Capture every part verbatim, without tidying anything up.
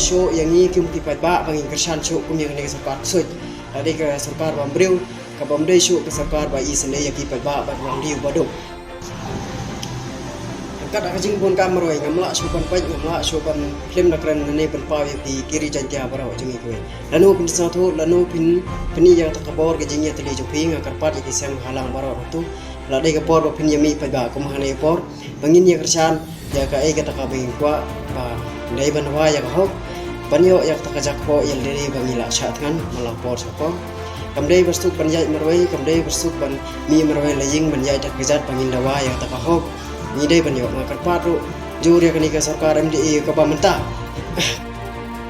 Shuh ïa ngi kum ki paidbah ba ngin kyrshan shuh kum ïa kane ka sorkar ksuid. Lada ka sorkar bam briew, ka bam dei shuh ka sorkar ba i sngewlei ïa ki paidbah bad ba riew ba duk. Kat ka jingbun ka marwei ngam lah shuh ban peit, ngam lah shuh ban klim da kren ne ban paw ïa phi ki ri Jaintia baroh jong ngi kawei. Lano phin sngewthuh, lano phin pyni ïa kata ka bor ka jingïatylli jong phi, nga kyrpad ïa ki seng bahalang baroh ruh tu. Lada ka por ba phin ïa mih paidbah kum hangne ka por ba ngin ïa kyrshan ïa kaei kata kaba ngin kwah, ba dei ban wai ïa ka hok, ban ïoh ïa kata ka jakpoh ïa lade ba ngin lah shah thngan man la por sha por. Kam dei ba suk ban ïaid marwei, kam dei ba suk ban mih marwei la ïing ban ïaid da ka jait ba ngin da wai ïa kata ka hok. Ngi dei ban ïoh, nga kyrpad ruh jur ïa kane ka sorkar M D A kaba mynta.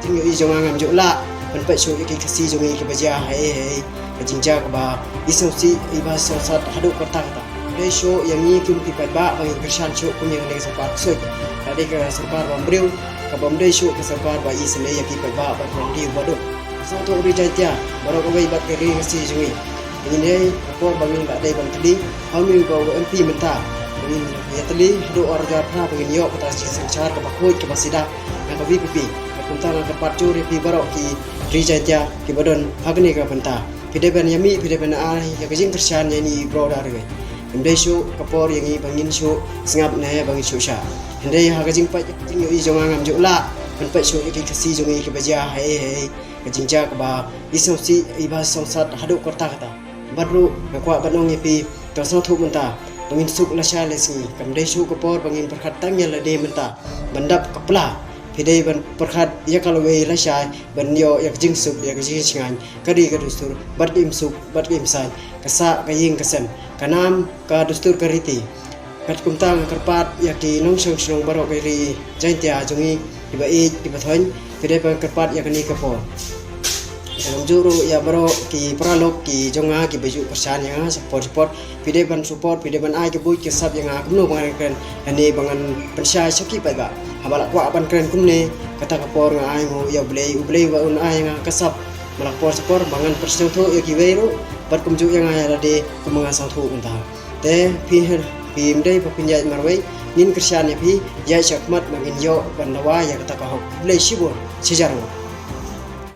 Jingïohi jong nga ngam ju lah ban peit shuh ïa ki Khasi jong ngi kiba jia haei haei ka jingjia kaba i sngewsih i ba sngewsat haduh katta katta. Dei shuh ïa ngi kum ki paidbah ba ngin kyrshan shuh kum ïa kane ka sorkar ksuid. Lada ka sorkar bam briew, ka bam dei shuh ka sorkar ba i sngewlei ïa ki paidbah bad ba riew ba duk. Sngewthuh ri Jaintia baroh kawei bad ka ri Khasi jong ngi. Ngin dei ka por ba ngin lah dei ban tylli ha une uba u M P mynta. Ba ngin ïatylli haduh ar hajar phra ba ngin ïoh kata ka jingsynshar kaba khuid kaba sida na ka V P P. Bad kumta nga kyrpad jur ïa phi baroh ki ri Jaintia kiba don ha kane ka bynta. Phi dei ban ïa mih, phi dei ban ai ïa ka jingkyrshan ïa ine i brother iwei. Ngim dei shuh ka por ïa ngi ba ngin shuh sngap ne ba ngin shuh shah. Hynrei ha ka jingpeit, jingïohi jong nga ngam ju lah ban peit shuh ïa ki Khasi jong ngi kiba jia haei haei ka jingjia kaba i sngewsih i ba sngewsat haduh katta katta. Bad ruh nga kwah ban ong ïa phi, to sngewthuh mynta, to ngin suk lashai lasngi. Kam dei shuh ka por ba ngin pyrkhat tang ïa lade mynta ban dap ka pla. Phi dei ban pyrkhat ïa ka lawei lashai ban ïoh ïa ka jingsuk, ïa ka jingshngaiñ, ka ri ka dustur bad ka imsuk bad ka imsaiñ, ka sah ka ïing ka sem, ka nam ka dustur ka riti. Kat kumta nga kyrpad ïa ki nongshong shnong baroh ki ri Jaintia jong ngi, kiba ïeit kiba thoiñ, phi dei ban kyrpad ïa kane ka por. Ngam ju ruh ïa baroh ki paralok ki jong nga kiba ju kyrshan ïa nga support support. Phi dei ban support, phi dei ban ai ka buit ka sap ïa nga kumno ba ngan kren hangne ba ngan pynshai sha ki paidbah. Haba la kwah ban kren kumne, kata ka por nga ai nguh ïa U Blei, U Blei ba un ai ïa nga ka sap. Ba la por sha por ba ngan pynsngewthuh ïa kiwei ruh bad kumjuh ïa nga ïa lade kumba nga sngewthuh mynta. Te phi, phim dei ba phin ïaid marwei, ngin kyrshan ïa phi, ïaid shakhmat ba ngin ïoh ban dawa ïa kata ka hok. Khublei shibun, shi hajar nguh.